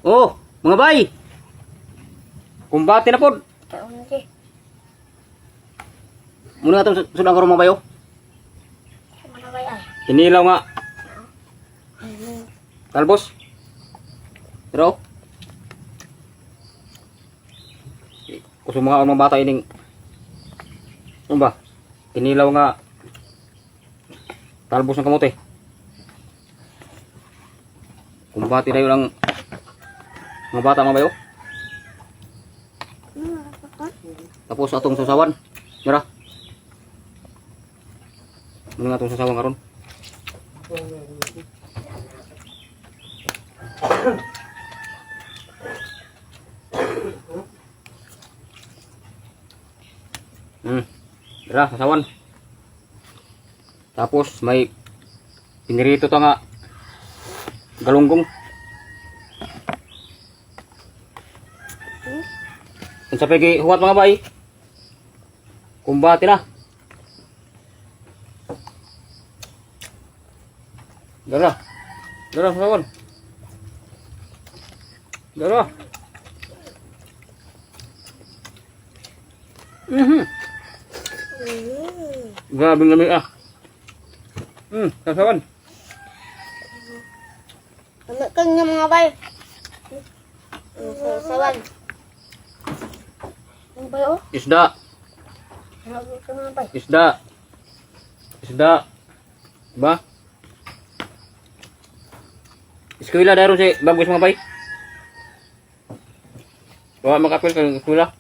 Oh, mga bay. Kumbate na pod. Taon si. Muna atong sudan karon, mga bay, oh. Mga bay ay. Kinilaw nga talbos. Pero kusog mga bata ining, ano ba? Kinilaw nga talbos ng kamote. Kumbate na yun ang mga bata, mga bayo. Tapos atong sasawan. Mira. Muna nga atong sasawan karon. Tara, sasawan. Tapos may pinirito ta nga galunggong. Unsa pa huwat, mga bay? Kumbate na. Dara. Dara, sasawan. Dara. Grabe ng lami ah. Sasawan. Ano kang nga, mga bay? Sawan. Ano bay oh? Isda, Ano ka, mga bay? Isda. Isda. Ba? Eskwela daron si Bagos, mga bay. Wa makapil kang eskwela.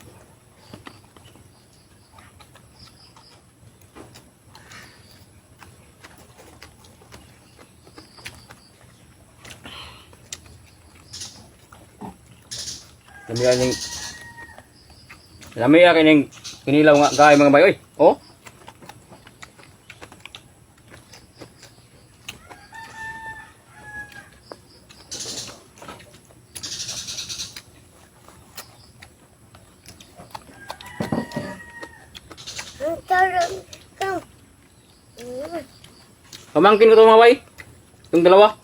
Lami ning kinilaw nga gay, mga bay, oy. Oh. Ang tarang kang. Pamangkin ko to, mga bay. Itong dalawa.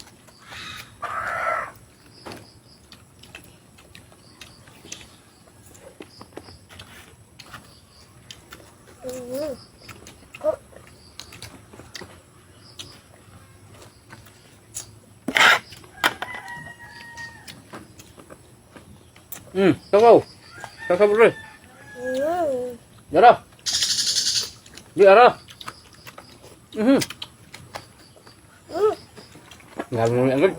Ko. Sabaw. Sabaw, bro. Dara. Di ara. Grabe mo ang good.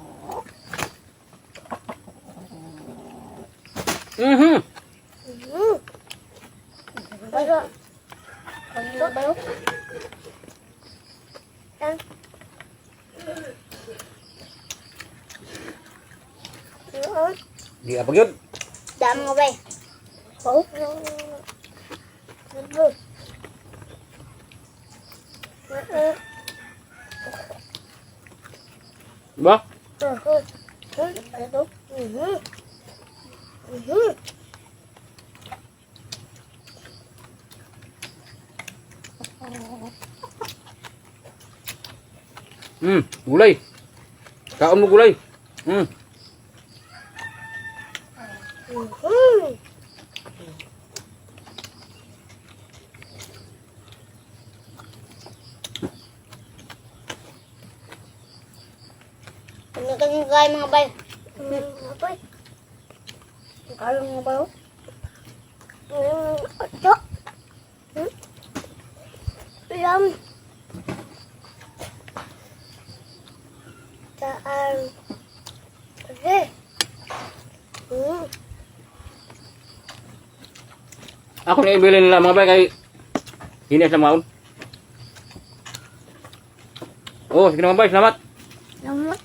Bayo. Ano bayo? Tan. Di apa gyud? Dami nga bay. Oh. Ba? Gulay. Kaon mo gulay. Ano kang kaya, mga bay? Mga bay. Kaya, mga bay. Ito. Lam. Saan? Okay. Ako na ibili nila, mga bay, kay hinas na maon. Oh, sige na, mga bay, salamat. Salamat.